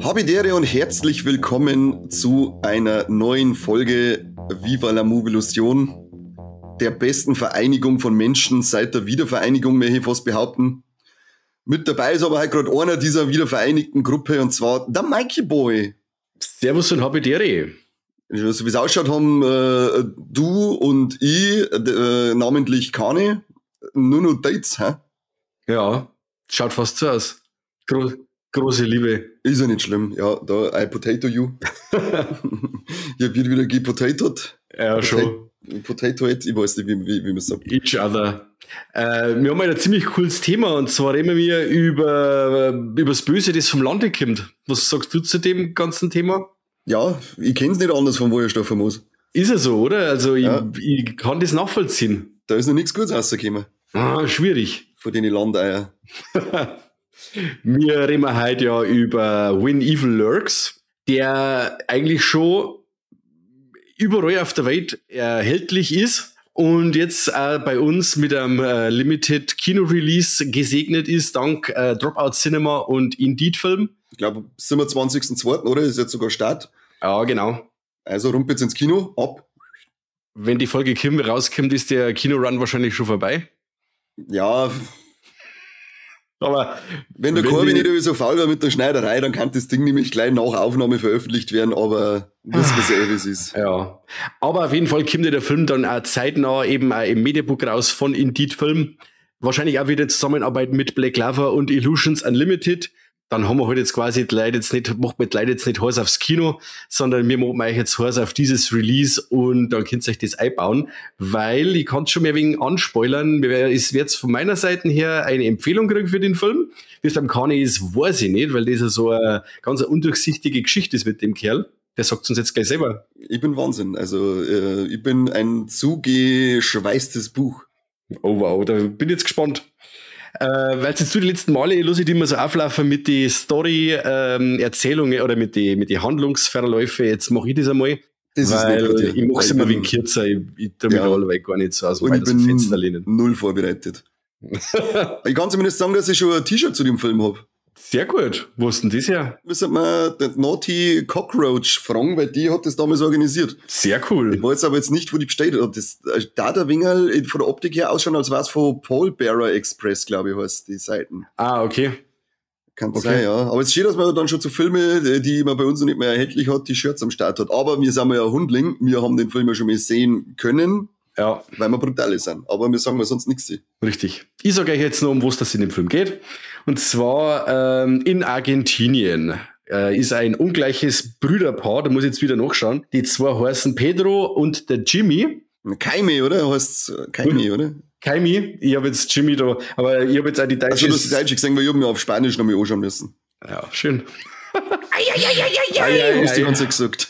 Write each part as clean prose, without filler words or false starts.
Habidere und herzlich willkommen zu einer neuen Folge Viva la Movilusion, der besten Vereinigung von Menschen seit der Wiedervereinigung, möchte ich fast behaupten. Mit dabei ist aber halt gerade einer dieser wiedervereinigten Gruppe, und zwar der Mikey Boy. Servus und Habidere. So wie es ausschaut, haben du und ich, namentlich Kane, nur noch Dates, hä? Ja, schaut fast so aus. Große Liebe. Ist ja nicht schlimm, ja, da, I potato you. Hier wird wieder gepotatoed. Ja, schon. Potatoed, ich weiß nicht, wie man es sagt. Each other. Wir haben heute ein ziemlich cooles Thema, und zwar reden wir über das Böse, das vom Lande kommt. Was sagst du zu dem ganzen Thema? Ja, ich kenn's nicht anders vom Wohlstoff muss. Ist ja so, oder? Also ja. Ich kann das nachvollziehen. Da ist noch nichts Gutes rausgekommen. Ah, schwierig. Von den Landeier. Wir reden heute ja über When Evil Lurks, der eigentlich schon überall auf der Welt erhältlich ist und jetzt bei uns mit einem Limited Kino Release gesegnet ist, dank Dropout Cinema und Indeed Film. Ich glaube, 27.02., oder? Ist jetzt sogar Start. Ja, genau. Also rump jetzt ins Kino, ab. Wenn die Folge rauskommt, ist der Kinorun wahrscheinlich schon vorbei. Ja. Aber wenn der Corby nicht so faul war mit der Schneiderei, dann kann das Ding nämlich gleich nach Aufnahme veröffentlicht werden, aber wissen wir eh, wie es ist. Ja, aber auf jeden Fall kommt ja der Film dann auch zeitnah eben auch im Mediabook raus von Indeed Film. Wahrscheinlich auch wieder in Zusammenarbeit mit Black Lava und Illusions Unlimited. Dann haben wir halt jetzt quasi die Leute jetzt nicht, macht man die Leute jetzt nicht heiß aufs Kino, sondern wir machen euch jetzt heiß auf dieses Release, und dann könnt ihr euch das einbauen, weil ich kann es schon mehr wegen anspoilern. Es wird von meiner Seite her eine Empfehlung kriegen für den Film. Wie es beim Kani ist, weiß ich nicht, weil das ja so eine ganz undurchsichtige Geschichte ist mit dem Kerl. Der sagt uns jetzt gleich selber. Ich bin Wahnsinn. Also ich bin ein zugeschweißtes Buch. Oh wow, da bin ich jetzt gespannt. Weil jetzt du die letzten Male, ich immer so auflaufen mit die Story-Erzählungen oder mit die Handlungsverläufe. Jetzt mache ich das einmal. Das weil ist nicht ich mache es immer wegen kürzer. Ich tue mich da alle gar nicht so aus. Und ich bin Fenster lehnen. Null vorbereitet. Ich kann zumindest sagen, dass ich schon ein T-Shirt zu dem Film habe. Sehr gut. Wo ist denn das her? Müssen wir den Naughty Cockroach fragen, weil die hat das damals organisiert. Sehr cool. Ich weiß aber jetzt nicht, wo die bestellt hat. Das da der Wingerl von der Optik her ausschauen, als wäre es von Paul Bearer Express, glaube ich, heißt die Seiten. Ah, okay. Kann sein, ja. Aber es ist schön, dass man dann schon zu Filme, die man bei uns noch nicht mehr erhältlich hat, die Shirts am Start hat. Aber wir sind ja Hundling, wir haben den Film ja schon mal sehen können. Ja. Weil wir brutale sind. Aber wir sagen mal sonst nichts. Richtig. Ich sage euch jetzt noch, um was das in dem Film geht. Und zwar in Argentinien ist ein ungleiches Brüderpaar, da muss ich jetzt wieder nachschauen. Die zwei heißen Pedro und der Jimmy. Kaimi, oder? Heißt Kaimi, oder? Kaimi. Ich habe jetzt Jimmy da, aber ich habe jetzt auch die deutsche. Also du hast die deutsche gesehen, weil ich habe mir auf Spanisch nochmal anschauen müssen. Ja, schön. Ei, hast du die ganze Zeit gesagt.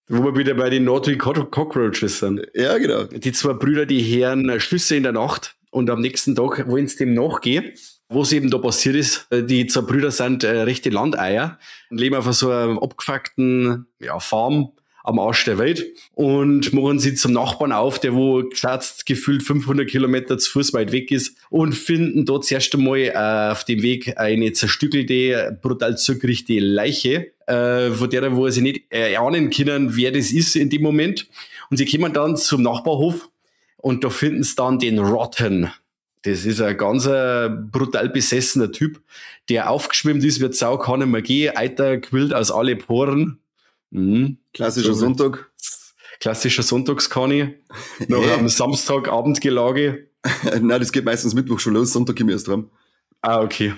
Wo wir wieder bei den Naughty Cockroaches sind. Ja, genau. Die zwei Brüder, die hören Schüsse in der Nacht und am nächsten Tag wollen sie dem nachgehen. Was eben da passiert ist, die zwei Brüder sind rechte Landeier und leben auf so einer abgefuckten, ja, Farm am Arsch der Welt und machen sie zum Nachbarn auf, der wo geschätzt gefühlt 500 Kilometer zu Fuß weit weg ist, und finden dort zuerst einmal auf dem Weg eine zerstückelte, brutal zugerichtete Leiche, von der, wo sie nicht erahnen können, wer das ist in dem Moment. Und sie kommen dann zum Nachbarhof und da finden sie dann den Rotten. Das ist ein ganz brutal besessener Typ, der aufgeschwemmt ist, wird sau, kann nicht mehr gehen, Eiter quillt aus alle Poren. Mhm. Klassischer Sonntag. Klassischer Sonntagskani. Noch am Samstagabendgelage. Nein, das geht meistens Mittwoch schon los, Sonntag komme ich erst heim. Ah, okay.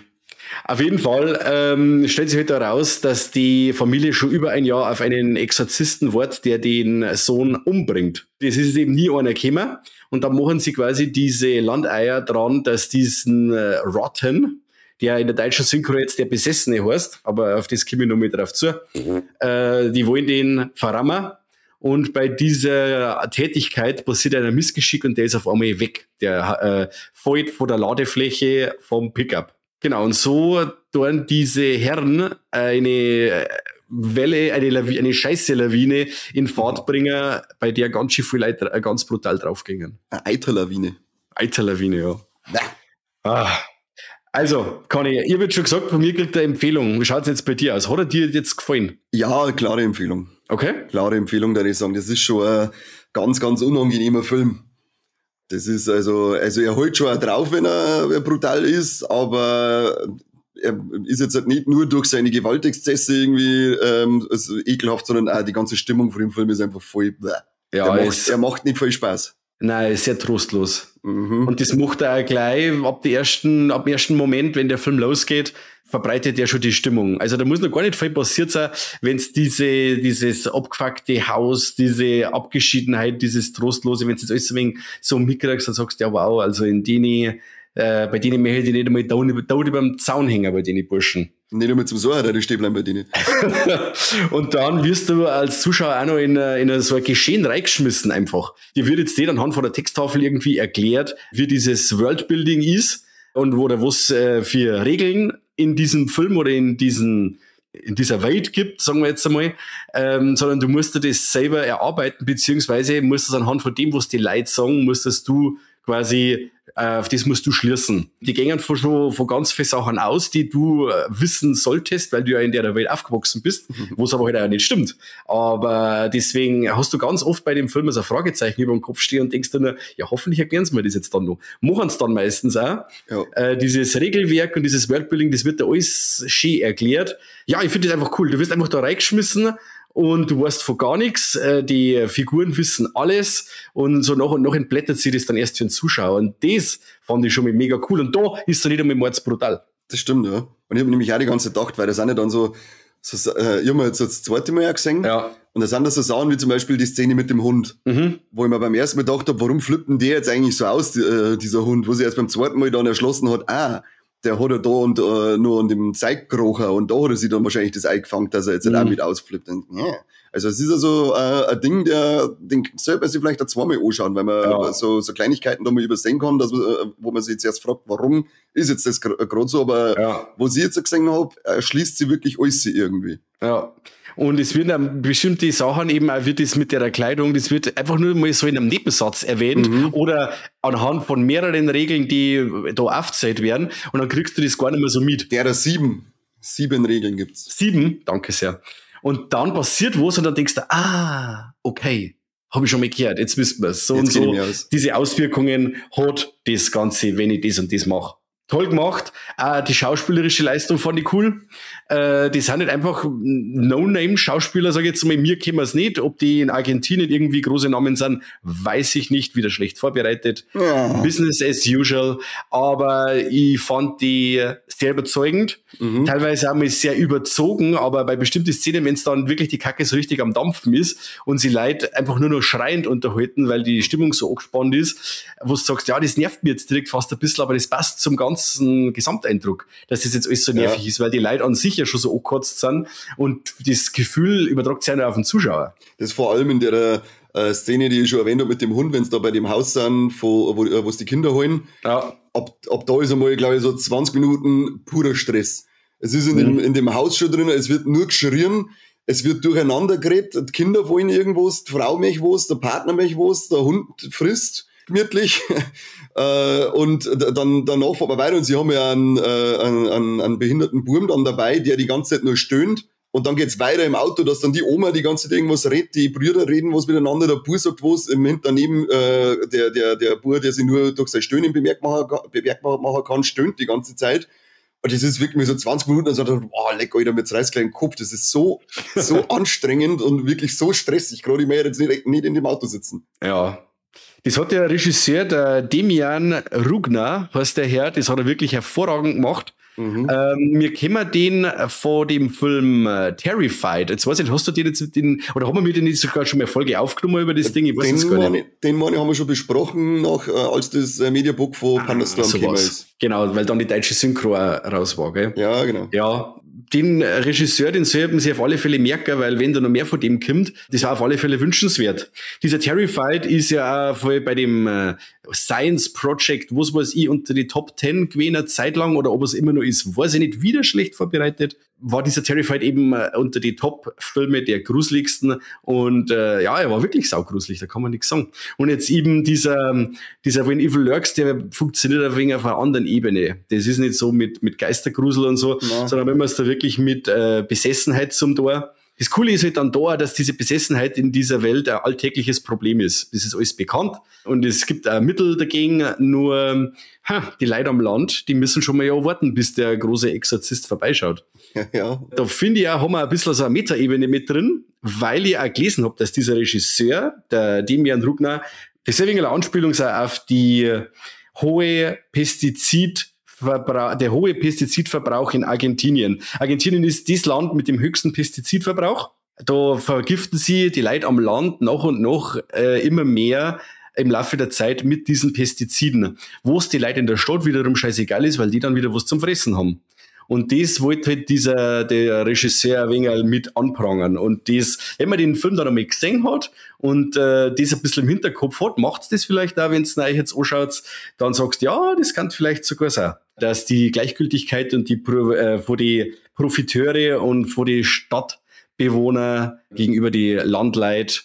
Auf jeden Fall stellt sich heute heraus, dass die Familie schon über ein Jahr auf einen Exorzisten wartet, der den Sohn umbringt. Das ist eben nie einer gekommen. Und dann machen sie quasi diese Landeier dran, dass diesen Rotten, der in der deutschen Synchro jetzt der Besessene heißt, aber auf das komme ich noch mit drauf zu, die wollen den verrammen. Und bei dieser Tätigkeit passiert ein Missgeschick und der ist auf einmal weg. Der fällt von der Ladefläche vom Pickup. Genau, und so tun diese Herren eine Welle, eine Scheiße-Lawine in Fahrt bringen, bei der ganz schön viele Leute ganz brutal draufgingen. Eine Eiterlawine. Eiterlawine, ja. Ah. Also, Conny, ihr habt schon gesagt, von mir kriegt eine Empfehlung. Wie schaut es jetzt bei dir aus? Hat er dir jetzt gefallen? Ja, klare Empfehlung. Okay. Klare Empfehlung, würde ich sagen. Das ist schon ein ganz, ganz unangenehmer Film. Das ist also er holt schon auch drauf, wenn er brutal ist, aber er ist jetzt halt nicht nur durch seine Gewaltexzesse irgendwie also ekelhaft, sondern auch die ganze Stimmung von dem Film ist einfach voll. Bäh. Ja, er macht nicht viel Spaß. Nein, ist sehr trostlos. Mhm. Und das macht er auch gleich ab dem ersten Moment, wenn der Film losgeht, verbreitet er schon die Stimmung. Also da muss noch gar nicht viel passiert sein, wenn es dieses abgefuckte Haus, diese Abgeschiedenheit, dieses Trostlose, wenn du das alles ein wenig so mitkriegst, dann sagst du, ja wow, also in denen, bei denen möchte ich nicht einmal da über dem Zaun hängen, bei denen Burschen. Nicht einmal zum Sohn, da stehen bleiben bei denen. Und dann wirst du als Zuschauer auch noch in so ein Geschehen reingeschmissen einfach. Dir wird jetzt nicht anhand von der Texttafel irgendwie erklärt, wie dieses Worldbuilding ist und wo da was für Regeln in diesem Film oder in dieser Welt gibt, sagen wir jetzt einmal, sondern du musst dir das selber erarbeiten, beziehungsweise musst du es anhand von dem, was die Leute sagen, musstest du quasi, auf das musst du schließen. Die gehen von ganz vielen Sachen aus, die du wissen solltest, weil du ja in der Welt aufgewachsen bist, wo es aber halt auch nicht stimmt. Aber deswegen hast du ganz oft bei dem Film so ein Fragezeichen über dem Kopf stehen und denkst dann, ja, hoffentlich erklären sie mir das jetzt dann noch. Machen es dann meistens auch. Ja. Dieses Regelwerk und dieses Worldbuilding, das wird da alles schön erklärt. Ja, ich finde das einfach cool. Du wirst einfach da reingeschmissen und du weißt von gar nichts, die Figuren wissen alles und so nach und nach entblättert sich das dann erst für den Zuschauer. Und das fand ich schon mal mega cool. Und da ist er nicht einmal mordsbrutal. Das stimmt, ja. Und ich habe nämlich auch die ganze Zeit gedacht, weil das sind ja dann so ich habe mir jetzt das zweite Mal ja gesehen. Ja. Und da sind das so Sachen wie zum Beispiel die Szene mit dem Hund, wo ich mir beim ersten Mal gedacht habe, warum flippt denn der jetzt eigentlich so aus, dieser Hund, wo sich erst beim zweiten Mal dann erschlossen hat, der hat er da und nur an dem Zeug gerochen und da hat er sich dann wahrscheinlich das eingefangen, dass er jetzt halt auch mit ausflippt. Und, yeah. Also es ist also ein Ding, den sollte man sich vielleicht auch zweimal anschauen, weil man so Kleinigkeiten da mal übersehen kann, dass man, wo man sich jetzt erst fragt, warum ist jetzt das gerade so, aber was ich jetzt gesehen habe, schließt sie wirklich alles irgendwie. Ja. Und es werden dann bestimmte Sachen eben auch, wird das mit der Kleidung, das wird einfach nur mal so in einem Nebensatz erwähnt oder anhand von mehreren Regeln, die da aufgezählt werden, und dann kriegst du das gar nicht mehr so mit. Derer 7. 7 Regeln gibt's. 7? Danke sehr. Und dann passiert was und dann denkst du, okay, habe ich schon mal gehört, jetzt wissen wir es. So und so, diese Auswirkungen hat das Ganze, wenn ich das und das mache. Toll gemacht. Die schauspielerische Leistung fand ich cool. Die sind nicht einfach No-Name-Schauspieler, sage ich jetzt mal. Mir kennen wir es nicht. Ob die in Argentinien irgendwie große Namen sind, weiß ich nicht. Wieder schlecht vorbereitet. Ja. Business as usual. Aber ich fand die sehr überzeugend. Teilweise auch mal sehr überzogen, aber bei bestimmten Szenen, wenn es dann wirklich die Kacke so richtig am Dampfen ist und sie Leute einfach nur noch schreiend unterhalten, weil die Stimmung so angespannt ist, wo du sagst, ja, das nervt mir jetzt direkt fast ein bisschen, aber das passt zum ganzen Gesamteindruck, dass das jetzt alles so nervig ist, weil die Leute an sich ja schon so angekotzt sind und das Gefühl übertragt sich ja nur auf den Zuschauer. Das vor allem in der Szene, die ich schon erwähnt habe mit dem Hund, wenn sie da bei dem Haus sind, wo es die Kinder holen, ab da ist einmal, glaube ich, so 20 Minuten purer Stress. Es ist in dem Haus schon drin, es wird nur geschrien, es wird durcheinander geredet, die Kinder wollen irgendwas, die Frau möchte was, der Partner möchte was, der Hund frisst gemütlich. Und dann danach fährt man weiter und sie haben ja einen behinderten Burm dann dabei, der die ganze Zeit nur stöhnt. Und dann geht's weiter im Auto, dass dann die Oma die ganze Zeit irgendwas redet, die Brüder reden was miteinander, der Bub sagt was, im daneben der Bub, der sich nur durch sein Stöhnen bemerkbar machen kann, stöhnt die ganze Zeit. Und das ist wirklich so 20 Minuten, und sagt er, boah, leck, Alter, mir zerreißt gleich den Kopf. Das ist so, so anstrengend und wirklich so stressig. Gerade ich möchte jetzt nicht in dem Auto sitzen. Ja. Das hat der Regisseur, der Demian Rugna, heißt der Herr, das hat er wirklich hervorragend gemacht. Wir kennen den von dem Film Terrified. Jetzt weiß ich nicht, hast du den jetzt oder haben wir mit den nicht sogar schon mal Folge aufgenommen über das Ding? Ich weiß es gar nicht. Den meine haben wir schon besprochen, noch, als das Mediabook von Pandastorm so gekommen ist. Genau, weil dann die deutsche Synchro auch raus war, gell? Ja, genau. Ja, Den Regisseur, den sollten sie auf alle Fälle merken, weil wenn da noch mehr von dem kommt, das war auf alle Fälle wünschenswert. Dieser Terrified ist ja auch voll bei dem Science Project, was weiß ich, unter die Top 10 gewesen, eine Zeit lang, oder ob es immer noch ist, weiß ich nicht, wieder schlecht vorbereitet, war dieser Terrified eben unter die Top-Filme der gruseligsten und ja, er war wirklich saugruselig, da kann man nichts sagen. Und jetzt eben dieser When Evil Lurks, der funktioniert ein wenig auf einer anderen Ebene. Das ist nicht so mit Geistergrusel und so, ja, sondern wenn man es da wirklich mit Besessenheit zum Tor. Das Coole ist halt dann da, dass diese Besessenheit in dieser Welt ein alltägliches Problem ist. Das ist alles bekannt und es gibt auch Mittel dagegen, nur die Leute am Land, die müssen schon mal ja warten, bis der große Exorzist vorbeischaut. Ja, ja. Da finde ich auch, haben wir ein bisschen so eine Metaebene mit drin, weil ich auch gelesen habe, dass dieser Regisseur, der Demian Rugna, das ist ein wenig eine Anspielung auf die hohe der hohe Pestizidverbrauch in Argentinien. Argentinien ist das Land mit dem höchsten Pestizidverbrauch. Da vergiften sie die Leute am Land nach und nach immer mehr im Laufe der Zeit mit diesen Pestiziden. Wo es die Leute in der Stadt wiederum scheißegal ist, weil die dann wieder was zum Fressen haben. Und das wollte halt der Regisseur ein wenig mit anprangern. Und das, wenn man den Film dann einmal gesehen hat und das ein bisschen im Hinterkopf hat, macht's das vielleicht auch, wenn's euch jetzt anschaut, dann sagst du, ja, das kann vielleicht sogar sein, dass die Gleichgültigkeit und die vor die Profiteure und vor die Stadtbewohner gegenüber die Landleute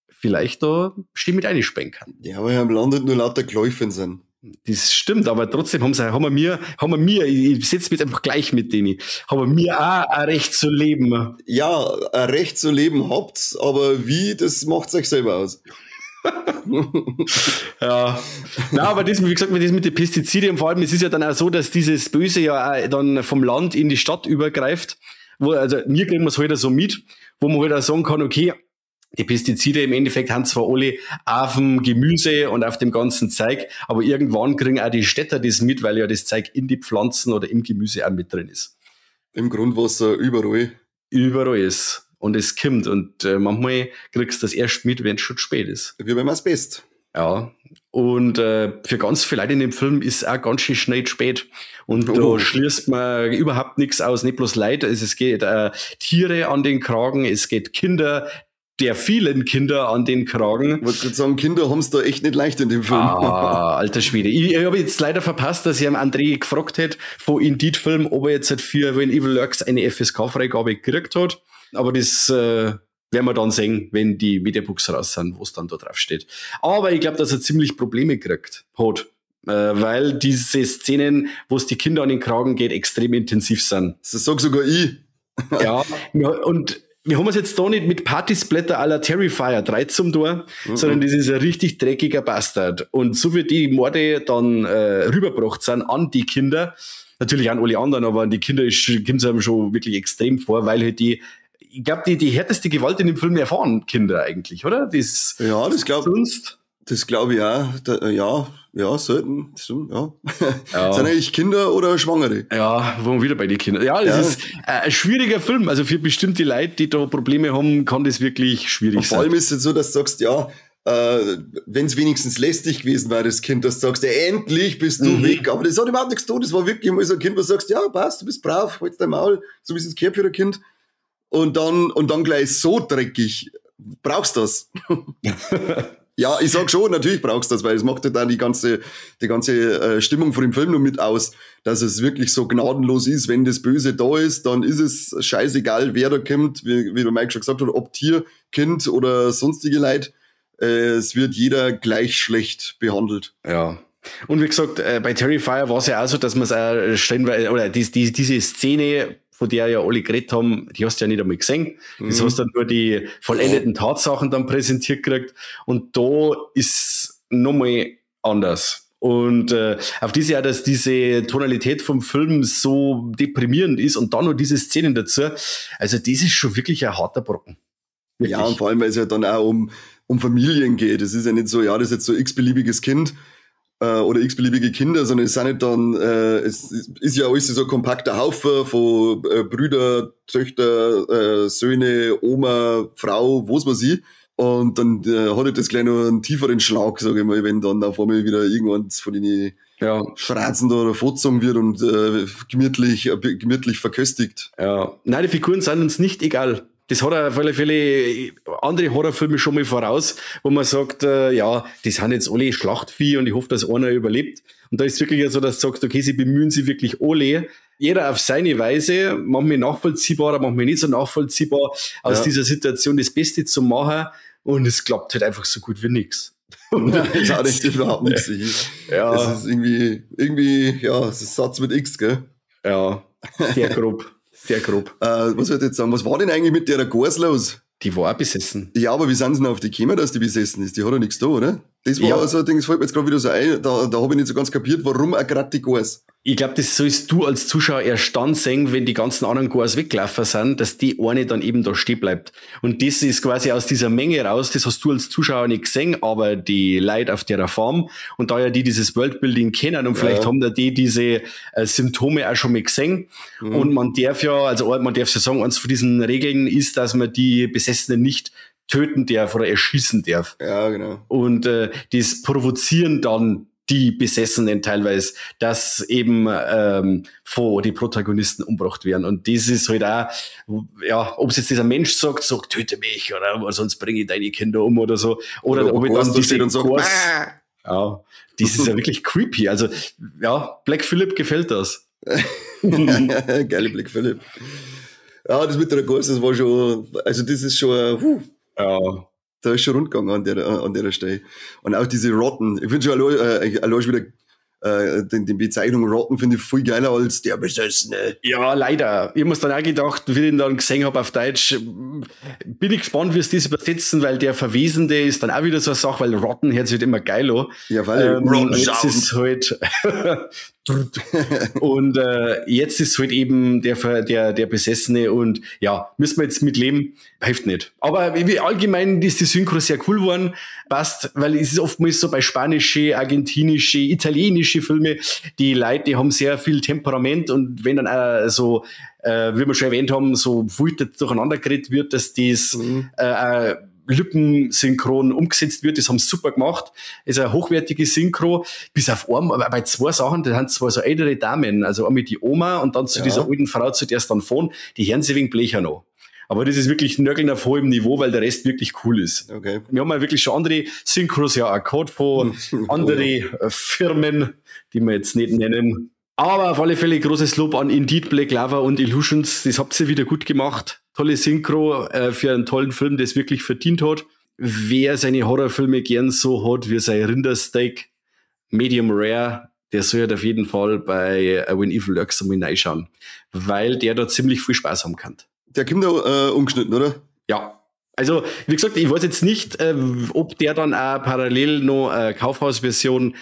vielleicht da mit einspringen kann. Ja, weil am Land nur lauter Gläufen sind. Das stimmt, aber trotzdem haben wir, ich setze mich jetzt einfach gleich mit denen, haben wir auch ein Recht zu leben. Ja, ein Recht zu leben habt, aber wie, das macht's euch selber aus. Ja, na, aber das, wie gesagt, das mit den Pestiziden und vor allem, es ist ja dann auch so, dass dieses Böse ja auch dann vom Land in die Stadt übergreift, wo, also mir kriegen wir es halt so mit, wo man halt auch sagen kann, okay, die Pestizide im Endeffekt haben zwar alle auf dem Gemüse und auf dem ganzen Zeug, aber irgendwann kriegen auch die Städter das mit, weil ja das Zeug in die Pflanzen oder im Gemüse auch mit drin ist. Im Grundwasser, überall. Überall ist. Und es kommt. Und manchmal kriegst du das erst mit, wenn es schon spät ist. Wie beim Asbest. Ja. Und für ganz viele Leute in dem Film ist auch ganz schön schnell spät. Und da schließt man überhaupt nichts aus, nicht bloß Leute. Also es geht Tiere an den Kragen, es geht Kinder, der vielen Kinder an den Kragen. Ich wollte gerade sagen, Kinder haben es da echt nicht leicht in dem Film. Ah, alter Schwede. Ich habe jetzt leider verpasst, dass ich am André gefragt hätte von Indeed Film, ob er jetzt halt für When Evil Lurks eine FSK-Freigabe gekriegt hat. Aber das werden wir dann sehen, wenn die Mediabooks raus sind, wo es dann da drauf steht. Aber ich glaube, dass er ziemlich Probleme gekriegt hat. Weil diese Szenen, wo es die Kinder an den Kragen geht, extrem intensiv sind. Das sag sogar ich. Ja, und wir haben es jetzt da nicht mit Partysplatter à la Terrifier 3 zum Tor, sondern das ist ein richtig dreckiger Bastard. Und so wie die Morde dann rübergebracht sind an die Kinder, natürlich an alle anderen, aber an die Kinder kommt es einem schon wirklich extrem vor, weil halt die, ich glaube, die härteste Gewalt in dem Film erfahren Kinder eigentlich, oder? Das, ja, das glaube ich. Das glaube ich auch. Da, ja, selten. Ja. Ja. Sind eigentlich Kinder oder Schwangere? Ja, wo wir wieder bei den Kindern. Ja, das ist ein schwieriger Film. Also für bestimmte Leute, die da Probleme haben, kann das wirklich schwierig Und vor sein. Allem ist es so, dass du sagst, ja, wenn es wenigstens lästig gewesen wäre, das Kind, dass du sagst, ja, endlich bist du weg. Aber das hat überhaupt nichts zu tun. Das war wirklich mal so ein Kind, wo du sagst, ja, passt, du bist brav, holst dein Maul, so wie es gehört für ein Kind. Und dann gleich so dreckig. Brauchst du das? Ja, ich sag schon, natürlich brauchst du das, weil es macht ja dann die ganze Stimmung von dem Film nur mit aus, dass es wirklich so gnadenlos ist. Wenn das Böse da ist, dann ist es scheißegal, wer da kommt, wie der Mike schon gesagt hat, ob Tier, Kind oder sonstige Leute. Es wird jeder gleich schlecht behandelt. Ja. Und wie gesagt, bei Terrifier war es ja auch so, dass man es auch stellenweise, oder diese Szene, von der ja alle geredet haben, die hast du ja nicht einmal gesehen. Das hast du dann nur die vollendeten Tatsachen dann präsentiert gekriegt. Und da ist nochmal anders. Und auf diese Art, dass diese Tonalität vom Film so deprimierend ist und dann noch diese Szenen dazu, also das ist schon wirklich ein harter Brocken. Wirklich. Ja, und vor allem, weil es ja dann auch um Familien geht. Es ist ja nicht so, ja, das ist jetzt so x-beliebiges Kind oder x-beliebige Kinder, sondern es sind nicht dann, es ist ja alles so ein kompakter Haufen von Brüder, Töchter, Söhne, Oma, Frau, was weiß ich. Und dann hat ich das gleich noch einen tieferen Schlag, sage ich mal, wenn dann auf einmal wieder irgendwann von den Schratzen da oder fortgezogen wird und gemütlich verköstigt. Ja. Nein, die Figuren sind uns nicht egal. Das hat auf alle Fälle andere Horrorfilme schon mal voraus, wo man sagt, ja, die sind jetzt alle Schlachtvieh und ich hoffe, dass einer überlebt. Und da ist es wirklich so, dass du sagst, okay, sie bemühen sich wirklich alle. Jeder auf seine Weise, manchmal nachvollziehbar, manchmal nicht so nachvollziehbar, aus dieser Situation das Beste zu machen. Und es klappt halt einfach so gut wie nix. Nein, ist auch nicht, überhaupt nichts. Ja. Es ist irgendwie, ja, es ist Satz mit X, gell? Ja, sehr grob. Sehr grob. Was soll ich jetzt sagen? Was war denn eigentlich mit der Gors los? Die war auch besessen. Ja, aber wie sind sie denn auf die gekommen, dass die besessen ist? Die hat ja nichts da, oder? Das war so ein Ding, das fällt mir jetzt gerade wieder so ein, da habe ich nicht so ganz kapiert, warum auch gerade die Gors. Ich glaub, das sollst du als Zuschauer erst dann sehen, wenn die ganzen anderen Gors weggelaufen sind, dass die eine dann eben da stehen bleibt. Und das ist quasi aus dieser Menge raus, das hast du als Zuschauer nicht gesehen, aber die Leute auf der Farm und da ja die dieses Worldbuilding kennen und vielleicht haben da die diese Symptome auch schon mal gesehen. Und man darf ja, also man darf ja sagen, eins von diesen Regeln ist, dass man die Besessenen nicht töten darf oder erschießen darf. Ja, genau. Und das provozieren dann die Besessenen teilweise, dass eben von die Protagonisten umgebracht werden. Und das ist halt auch, ja, ob es jetzt dieser Mensch sagt, töte mich oder sonst bringe ich deine Kinder um oder so. Oder ob ich dann diese und sagt, Gors, ja, das ist ja wirklich creepy. Also, ja, Black Phillip gefällt das. Geile Black Phillip. Ja, das mit der Gors, das war schon, also das ist schon, Ja. Da ist schon rund gegangen an der Stelle. Und auch diese Rotten. Ich finde schon allein schon wieder die Bezeichnung Rotten finde ich viel geiler als der Besessene. Ja, leider. Ich muss dann auch gedacht, wie ich ihn dann gesehen hab auf Deutsch, bin ich gespannt, wie es das übersetzen, weil der Verwesende ist dann auch wieder so eine Sache, weil Rotten hört sich halt immer geil an. Ja, weil Rotten jetzt Sound. ist halt und jetzt ist halt eben der Besessene und ja, müssen wir jetzt mit leben, hilft nicht. Aber wie allgemein ist die Synchro sehr cool geworden, passt, weil es ist oftmals so bei spanische, argentinische, italienische Filme, die Leute, die haben sehr viel Temperament und wenn dann auch so, wie wir schon erwähnt haben, so wütend durcheinander geredet wird, dass das lippensynchron umgesetzt wird, das haben sie super gemacht. Ist eine hochwertige Synchro, bis auf einen, aber bei zwei Sachen, da sind zwei so ältere Damen, also einmal die Oma und dann zu dieser alten Frau, zu der es dann fahren, die hören sich wegen Blecher noch. Aber das ist wirklich Nörgeln auf hohem Niveau, weil der Rest wirklich cool ist. Wir haben ja wirklich schon andere Synchros ja auch gehabt von andere Firmen, die wir jetzt nicht nennen. Aber auf alle Fälle großes Lob an Indeed, Black Lava und Illusions. Das habt ihr wieder gut gemacht. Tolle Synchro für einen tollen Film, der es wirklich verdient hat. Wer seine Horrorfilme gern so hat wie sein Rindersteak, Medium Rare, der soll halt auf jeden Fall bei When Evil Lurks einmal reinschauen, weil der da ziemlich viel Spaß haben kann. Der kommt da umgeschnitten, oder? Ja. Also, wie gesagt, ich weiß jetzt nicht, ob der dann auch parallel noch eine Kaufhausversion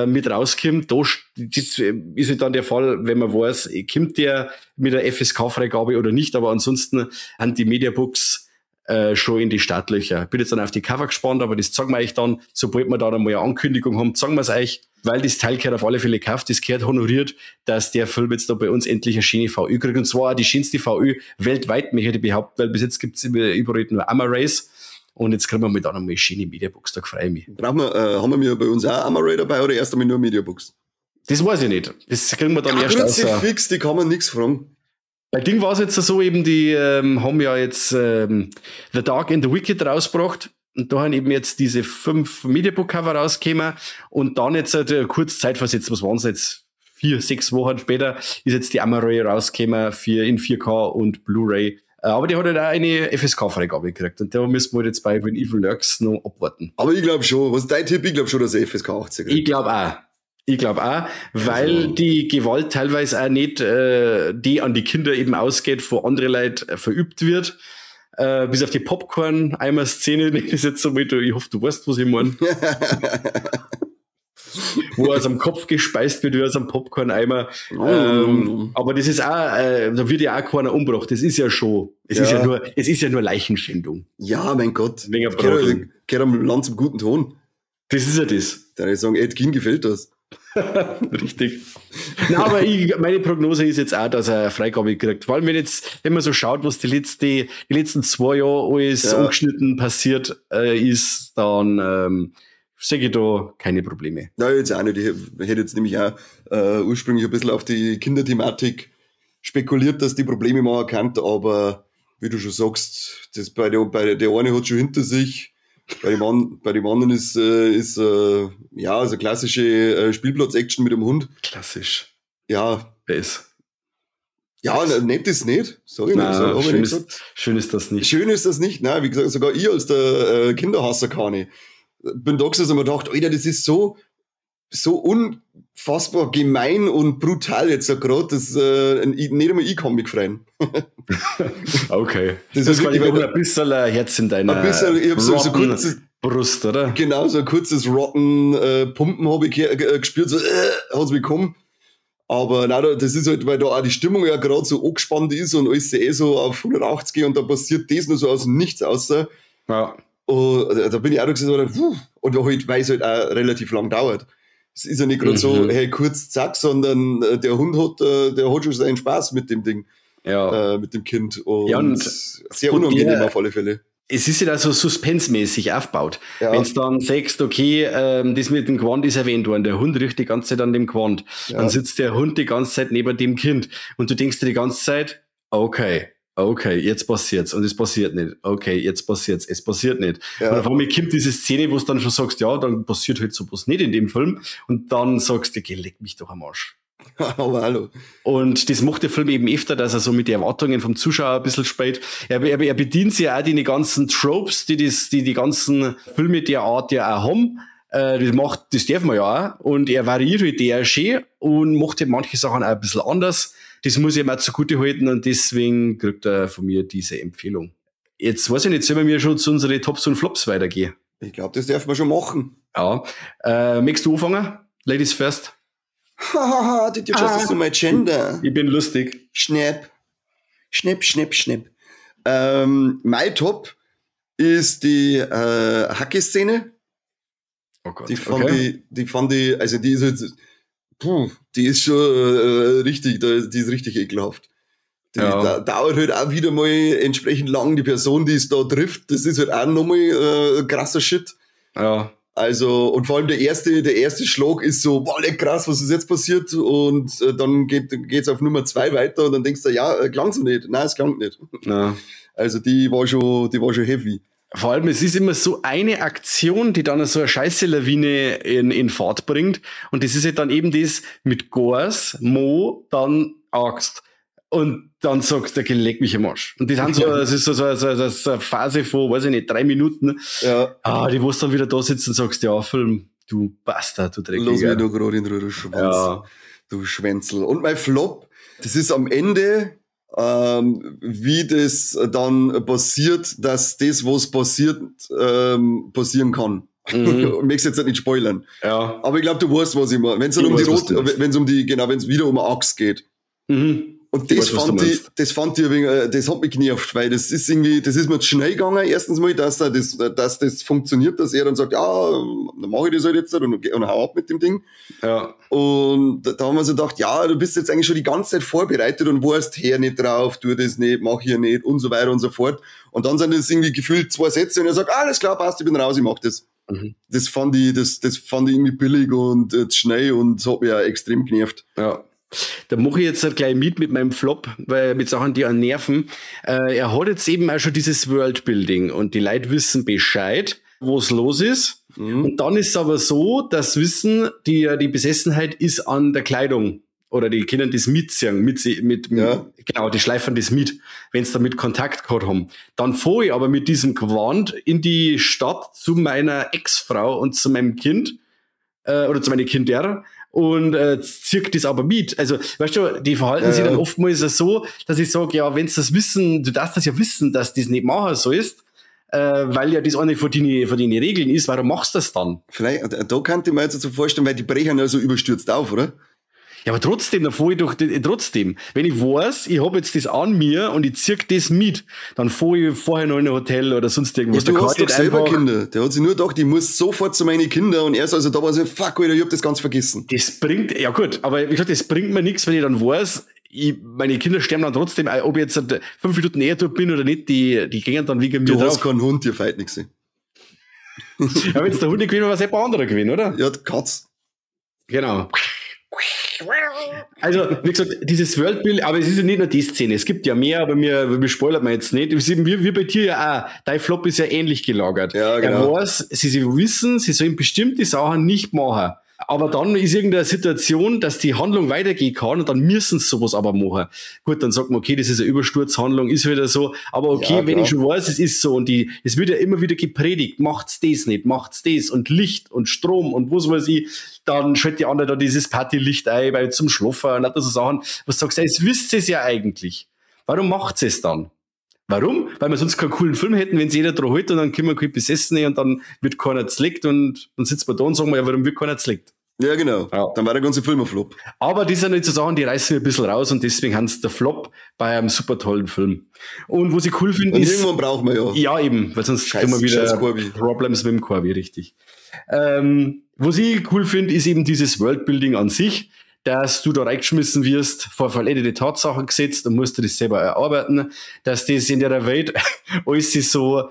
mit rauskommt. Da das ist halt dann der Fall, wenn man weiß, kommt der mit der F S K-Freigabe oder nicht. Aber ansonsten haben die Mediabooks schon in die Startlöcher. Bin jetzt dann auf die Cover gespannt, aber das zeigen wir euch dann, sobald wir da einmal eine Ankündigung haben, zeigen wir's euch, weil das Teil gehört auf alle Fälle gekauft, das gehört honoriert, dass der Film jetzt da bei uns endlich eine schöne VÖ kriegt. Und zwar auch die schönste VÖ weltweit, möchte ich behaupten, weil bis jetzt gibt's überall nur Amarays. Und jetzt kriegen wir mal da noch mal eine schöne Mediabooks, da freue ich mich. Brauchen wir, haben wir bei uns auch Amaray dabei oder erst einmal nur Mediabooks? Das weiß ich nicht. Das kriegen wir dann Ja, erst raus. Kruzifix, die kann man nichts fragen. Bei Ding war's jetzt so eben, die haben ja jetzt The Dark and the Wicked rausgebracht und da haben eben jetzt diese 5 Mediabook-Cover rausgekommen und dann jetzt halt kurz zeitversetzt, was waren's jetzt? 4, 6 Wochen später ist jetzt die Amaray rausgekommen für in 4K und Blu-ray. Aber die hat halt auch eine F S K-Freigabe gekriegt und da müssen wir jetzt bei When Evil Lurks noch abwarten. Aber ich glaub schon, was ist dein Tipp? Ich glaub schon, dass er FSK 18 kriegt. Ich glaub auch. Ich glaub auch, weil die Gewalt teilweise auch nicht die an die Kinder eben ausgeht, wo andere Leute verübt wird. Bis auf die Popcorn-Eimer-Szene, die ist jetzt so mit, ich hoffe, du weißt, was ich meine. Wo aus dem Kopf gespeist wird, wie aus einem Popcorn-Eimer. Aber das ist auch, da wird ja auch keiner umgebracht. Das ist ja schon, es ist ja nur, es ist ja nur Leichenschändung. Ja, mein Gott. Wegen Gehört Braten. am Land zum guten Ton. Das ist ja das. Da ich sagen, Ed Gein gefällt das. Richtig. Na, aber meine Prognose ist jetzt auch, dass er Freigabe kriegt. Vor allem, wenn man so schaut, was die letzten 2 Jahre alles ungeschnitten passiert ist, dann sehe ich da keine Probleme. Nein, jetzt auch nicht. Ich hätte jetzt nämlich auch ursprünglich ein bisschen auf die Kinderthematik spekuliert, dass die Probleme machen kann, aber wie du schon sagst, das bei der eine hat schon hinter sich. Bei dem anderen ist ja, also klassische Spielplatz-Action mit dem Hund. Klassisch. Ja. Ist. Ja, nett ist nicht. Sorry, nein, schön ist das nicht. Schön ist das nicht. Nein, wie gesagt, sogar ich als der Kinderhasser kann ich. Bin da gesessen und mir gedacht, Alter, das ist so unfassbar gemein und brutal jetzt gerade, dass nicht einmal ich kann mich freuen. Okay. Das ist wirklich ein bisschen ein Herz in deiner ein bisschen, ich hab so kurzes Brust, oder? Genau, so ein kurzes rotten Pumpen habe ich gespürt, so hat's bekommen. Aber nein, das ist halt, weil da auch die Stimmung ja gerade so angespannt ist und alles eh so auf 180 und da passiert das nur so aus dem Nichts außer. Ja. Und da bin ich auch da gesessen und halt, weil es halt auch relativ lang dauert. Es ist ja nicht gerade so, hey, kurz, zack, sondern der Hund hat, der hat schon seinen Spaß mit dem Ding, ja. Mit dem Kind. Und, ja, und sehr unangenehm auf alle Fälle. Es ist ja da so suspensemäßig aufgebaut. Ja. Wenn du dann sagst, okay, das mit dem Gewand ist erwähnt worden, der Hund riecht die ganze Zeit an dem Gewand. Ja. Dann sitzt der Hund die ganze Zeit neben dem Kind und du denkst dir die ganze Zeit, okay, jetzt passiert's und es passiert nicht. Okay, jetzt passiert's, es passiert nicht. Ja. Und auf einmal kommt diese Szene, wo du dann schon sagst, ja, dann passiert halt sowas nicht in dem Film. Und dann sagst du, okay, leck mich doch am Arsch. Aber hallo. Und das macht der Film eben öfter, dass er so mit den Erwartungen vom Zuschauer ein bisschen spielt. Er bedient sich ja auch die ganzen Tropes, die die ganzen Filme der Art ja auch haben. Das darf man ja auch. Und er variiert halt die auch schön und macht halt manche Sachen auch ein bisschen anders. Das muss ich ihm auch zugute halten und deswegen kriegt er von mir diese Empfehlung. Jetzt weiß ich nicht, sollen wir schon zu unseren Tops und Flops weitergehen? Ich glaube, das darf man schon machen. Ja. Möchtest du anfangen? Ladies first. Hahaha, did you just assume my gender? Ich bin lustig. Schnapp. Schnapp, schnapp, schnapp. Mein Top ist die Hacke-Szene. Oh Gott. Die fand ich, also die ist jetzt, die ist schon richtig, die ist richtig ekelhaft. Die dauert halt auch wieder mal entsprechend lang. Die Person, die es da trifft, das ist halt auch nochmal krasser Shit. Ja. Also, und vor allem der erste Schlag ist so, boah, leck, krass, was ist jetzt passiert? Und dann geht's auf Nummer 2 weiter und dann denkst du, ja, klang's nicht. Nein, es klang nicht. Ja. Also, die war schon heavy. Vor allem, es ist immer so eine Aktion, die dann so eine Scheiße-Lawine in Fahrt bringt. Und das ist halt dann eben das mit Gors, Mo, dann Axt. Und dann sagst du, okay, leck mich am Arsch. Und das, sind so, das ist so eine Phase von, weiß ich nicht, 3 Minuten. Ja. Ah, die, wo du dann wieder da sitzt und sagst, ja, Film, du Bastard, du Dreckiger. Lass mich doch gerade in Ruhe, du Schwanz. Ja. Du Schwänzel. Und mein Flop, das ist am Ende, wie das dann passiert, dass das, was passiert, passieren kann. Mhm. Ich möchte jetzt nicht spoilern. Ja. Aber ich glaube, du weißt, was ich meine. Wenn es dann wenn's wieder um eine Axt geht. Mhm. Und das fand ich ein wenig, das hat mich genervt, weil das ist irgendwie, das ist mir zu schnell gegangen, erstens mal, dass das funktioniert, dass er dann sagt, ja, dann mache ich das halt jetzt und hau ab mit dem Ding. Ja. Und da haben wir so gedacht, ja, du bist jetzt eigentlich schon die ganze Zeit vorbereitet und weißt, her nicht drauf, tu das nicht, mach hier nicht und so weiter und so fort. Und dann sind das irgendwie gefühlt 2 Sätze und er sagt, alles klar, passt, ich bin raus, ich mach das. Mhm. Das fand ich irgendwie billig und schnell und das hat mich auch extrem genervt. Ja. Da mache ich jetzt halt gleich mit meinem Flop, weil mit Sachen, die einen nerven. Er hat jetzt eben auch schon dieses Worldbuilding und die Leute wissen Bescheid, was los ist. Mhm. Und dann ist es aber so, dass Wissen, die Besessenheit ist an der Kleidung. Oder die können das mitziehen, genau, die schleifen das mit, wenn sie damit Kontakt gehabt haben. Dann fahre ich aber mit diesem Gewand in die Stadt zu meiner Ex-Frau und zu meinem Kind, oder zu meinen Kindern, und zirkt das aber mit. Also, weißt du, die verhalten sich dann oftmals so, dass ich sage, ja, wenn du das wissen, du darfst das ja wissen, dass das nicht machen sollst, weil ja das eine von deinen Regeln ist, warum machst du das dann? Vielleicht, da könnte ich mir jetzt so vorstellen, weil die brechen ja so überstürzt auf, oder? Ja, aber trotzdem, da fahr ich doch, trotzdem, wenn ich weiß, ich hab jetzt das an mir und ich zieh das mit, dann fahr ich vorher noch in ein Hotel oder sonst irgendwas. Ja, du Da kann hast ich doch nicht selber einfach- Kinder. Der hat sich nur gedacht, ich muss sofort zu meinen Kindern und er ist also da war so, fuck, Alter, ich hab das ganz vergessen. Das bringt, ja gut, aber wie gesagt, das bringt mir nichts, wenn ich dann weiß, meine Kinder sterben dann trotzdem, ob ich jetzt 5 Minuten eher dort bin oder nicht, die gehen dann wegen mir Du hast drauf. keinen Hund, ihr feit nichts. Ja, wenn jetzt der Hund nicht gewinnt, was ein anderer gewinnt, oder? Ja, die Katz. Genau. Also, wie gesagt, dieses Worldbuilding, aber es ist ja nicht nur die Szene, es gibt ja mehr, aber mir spoilert man jetzt nicht. Wie bei dir ja auch, dein Flop ist ja ähnlich gelagert. Ja, genau. Er weiß, sie wissen, sie sollen bestimmte Sachen nicht machen. Aber dann ist irgendeine Situation, dass die Handlung weitergehen kann und dann müssen sie sowas aber machen. Gut, dann sagt man, okay, das ist eine Übersturzhandlung, ist wieder so. Aber okay, Ja, wenn klar. ich schon weiß, es ist so und es wird ja immer wieder gepredigt, macht's das nicht, macht's das und Licht und Strom und was weiß ich, dann schaltet die andere da dieses Partylicht ein, weil zum Schlafen und lauter so Sachen. Was sagst du, es wisst es ja eigentlich. Warum macht's es dann? Warum? Weil wir sonst keinen coolen Film hätten, wenn sich jeder dran hält und dann können wir kein Besessene und dann wird keiner z'legt und dann sitzen wir da und sagen wir, ja, warum wird keiner z'legt? Ja, genau. Ja. Dann war der ganze Film ein Flop. Aber die sind nicht so Sachen, die reißen wir ein bisschen raus und deswegen haben sie der Flop bei einem super tollen Film. Und was ich cool finde, Und ist. irgendwann brauchen wir ja. Ja, eben, weil sonst Scheiß- kriegen wir wieder scheiß Corby. Problems mit dem Corby, richtig. Was ich cool finde, ist eben dieses Worldbuilding an sich, dass du da reingeschmissen wirst, vor vollendete Tatsachen gesetzt und musst dir das selber erarbeiten, dass das in der Welt alles so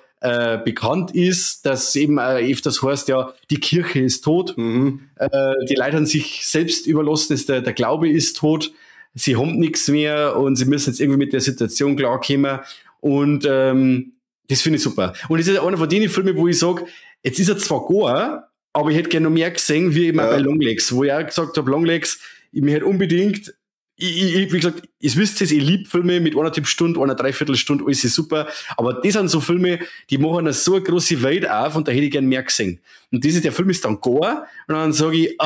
bekannt ist, dass eben öfters heißt, ja, die Kirche ist tot, die Leute haben sich selbst überlassen, ist der Glaube ist tot, sie haben nichts mehr und sie müssen jetzt irgendwie mit der Situation klarkommen und das finde ich super. Und das ist einer von den Filmen, wo ich sage, jetzt ist er zwar gar, aber ich hätte gerne noch mehr gesehen, wie eben auch bei Longlegs, wo ich auch gesagt habe, Longlegs, ich mir hätte unbedingt, ich, wie gesagt, ihr wisst es, ich liebe Filme mit 1,5 Stunden, 1,75 Stunde, alles ist super, aber das sind so Filme, die machen eine so eine große Welt auf und da hätte ich gern mehr gesehen. Und der Film ist dann gar und dann sage ich,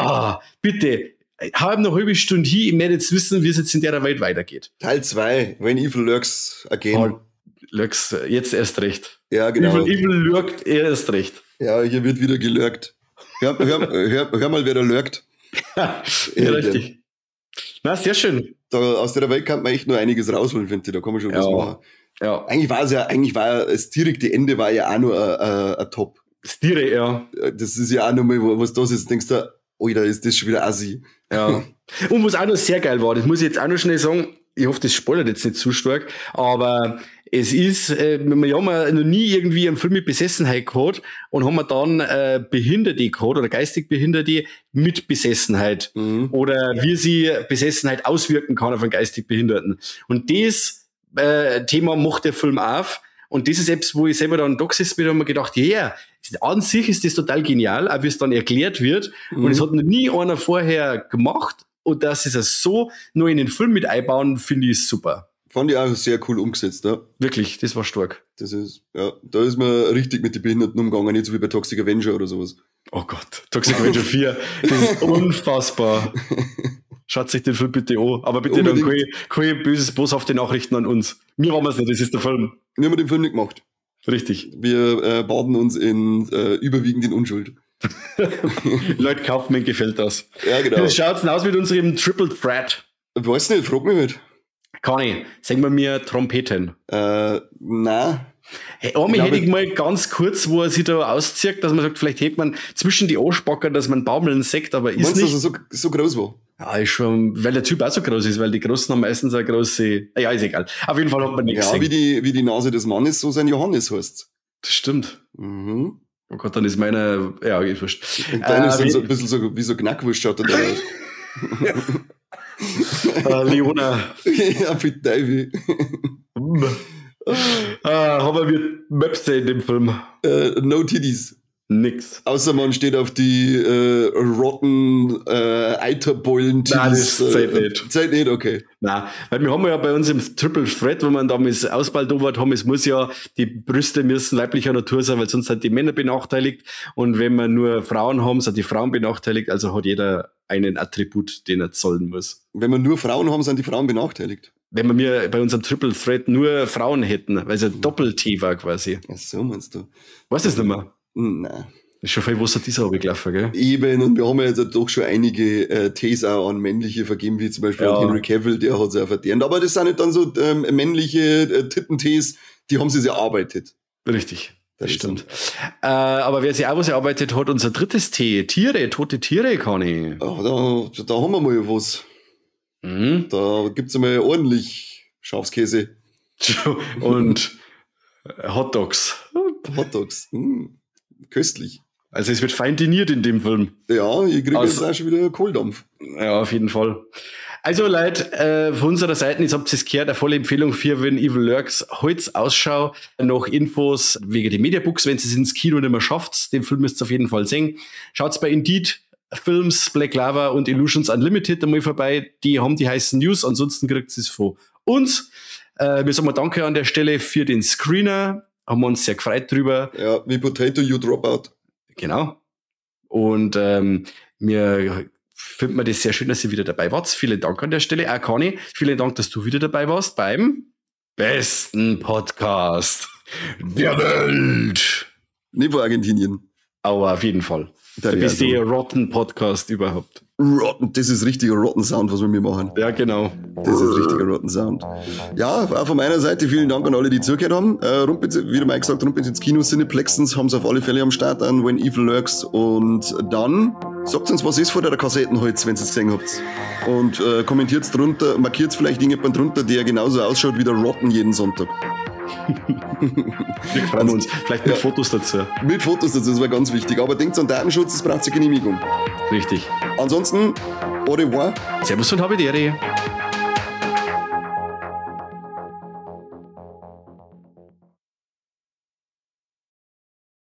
bitte, hau noch eine halbe Stunde hin, ich möchte jetzt wissen, wie es jetzt in der Welt weitergeht. Teil 2, When Evil Lurks Again. Oh, Lurks, jetzt erst recht. Ja, genau. Evil lurkt erst recht. Ja, hier wird wieder gelurkt. Hör mal, wer da lurkt. Ja, richtig. Na, sehr schön. Da, aus der Welt kann man echt nur einiges rausholen, finde ich. Da kann man schon was machen. Ja. Eigentlich war es ja, das direkte Ende war ja auch nur ein Top. Das direkte, ja. Das ist ja auch nochmal, was das ist. Denkst du, Alter, ist das schon wieder assi. Ja. Und was auch noch sehr geil war, das muss ich jetzt auch noch schnell sagen, ich hoffe, das spoilert jetzt nicht zu stark, aber es ist, wir haben ja noch nie irgendwie einen Film mit Besessenheit gehabt und haben wir dann Behinderte gehabt oder geistig Behinderte mit Besessenheit oder wie sie Besessenheit auswirken kann auf einen geistig Behinderten. Und das Thema macht der Film auf und das ist etwas, wo ich selber dann da gesessen bin und mir gedacht, ja, yeah, an sich ist das total genial, auch wie es dann erklärt wird und es hat noch nie einer vorher gemacht und dass sie es so nur in den Film mit einbauen, finde ich super. Fand ich auch sehr cool umgesetzt, ja. Wirklich, das war stark. Das ist, ja, da ist man richtig mit den Behinderten umgegangen, nicht so wie bei Toxic Avenger oder sowas. Oh Gott, Toxic Avenger 4, das ist unfassbar. Schaut sich den Film bitte an, aber bitte dann keine böses, boshafte Nachrichten an uns. Mir waren wir's nicht, das ist der Film. Wir haben den Film nicht gemacht. Richtig. Wir baden uns in überwiegend in Unschuld. Leute, Kaufmann gefällt das. Ja, genau. Wie schaut's denn aus mit unserem Triple Threat? Weiß nicht, frag mich nicht. Kann ich. Sagen wir mir Trompeten. Nein. Hey, einmal hätte ich mal ganz kurz, wo er sich da auszieht, dass man sagt, vielleicht hebt man zwischen die Arschbacken, dass man baumeln sägt, aber ist meinst nicht. du, dass er so groß war? Ja, ist schon, weil der Typ auch so groß ist, weil die Großen haben meistens eine große. Ja, ist egal. Auf jeden Fall hat man nichts Ja, gesehen. wie die Nase des Mannes, so sein Johannes heißt. Das stimmt. Mhm. Oh Gott, dann ist meine. Ja, ist wurscht. Und deine ist dann so ein bisschen so, wie so Knackwurst schaut er da aus. Leona. Ja, bitte, Ivy. Haben wir Möpse in dem Film? No Titties. Nix. Außer man steht auf die rotten Eiterbeulen-Titties. Nein, das zählt nicht. Zählt nicht, okay. Nein, weil wir haben ja bei uns im Triple Threat, wo man damals ausbaldowert haben, es muss ja, die Brüste müssen weiblicher Natur sein, weil sonst sind die Männer benachteiligt. Und wenn wir nur Frauen haben, sind die Frauen benachteiligt. Also hat jeder einen Attribut, den er zollen muss. Wenn wir nur Frauen haben, sind die Frauen benachteiligt. Wenn wir bei unserem Triple Threat nur Frauen hätten, weil es ein Doppel-T war quasi. Ach so, meinst du? Weißt du das nicht mehr? Nein. Ist schon viel Wasser dieser gelaufen, gell? Eben, und wir haben ja jetzt doch schon einige Tees auch an männliche vergeben, wie zum Beispiel an Henry Cavill, der hat es ja verdient. Aber das sind nicht dann so männliche Tittentees, die haben sie erarbeitet. Richtig. Das stimmt. Aber wer sich auch was erarbeitet hat, unser drittes Tee, Tiere, tote Tiere, Conny. Oh, da haben wir mal was. Mhm. Da gibt es einmal ordentlich Schafskäse. Und Hotdogs. Hotdogs. Köstlich. Also es wird fein diniert in dem Film. Ja, ich kriege jetzt auch schon wieder Kohldampf. Ja, auf jeden Fall. Also Leute, von unserer Seite, jetzt habt ihr es gehört, eine volle Empfehlung für When Evil Lurks. Halt's Ausschau, noch Infos wegen den Mediabooks, wenn ihr es ins Kino nicht mehr schafft. Den Film müsst ihr auf jeden Fall sehen. Schaut's bei Indeed Films, Black Lava und Illusions Unlimited einmal vorbei. Die haben die heißen News, ansonsten kriegt ihr es von uns. Wir sagen mal Danke an der Stelle für den Screener. Haben wir uns sehr gefreut drüber. Ja, wie Potato, you drop out. Genau. Und mir findet man das sehr schön, dass ihr wieder dabei wart. Vielen Dank an der Stelle. Auch Conny, vielen Dank, dass du wieder dabei warst beim besten Podcast der Welt. Nicht von Argentinien. Aber auf jeden Fall. Der beste Rotten Podcast überhaupt. Rotten, das ist richtiger Rotten Sound, was wir mir machen. Ja, genau. Das ist richtiger Rotten Sound. Ja, auch von meiner Seite vielen Dank an alle, die zugehört haben. Wie der Mike gesagt, Rumpitz ins Kino, Cineplexens haben sie auf alle Fälle am Start an When Evil Lurks. Und dann sagt uns, was ist vor der Kassettenholz, wenn ihr es gesehen habt. Und kommentiert drunter, markiert vielleicht irgendjemand drunter, der genauso ausschaut wie der Rotten jeden Sonntag. Wir freuen uns. Vielleicht mit Fotos dazu. Mit Fotos dazu, das war ganz wichtig. Aber denkt an Datenschutz, es braucht eine Genehmigung. Richtig. Ansonsten, au revoir. Servus und habe die Ehre.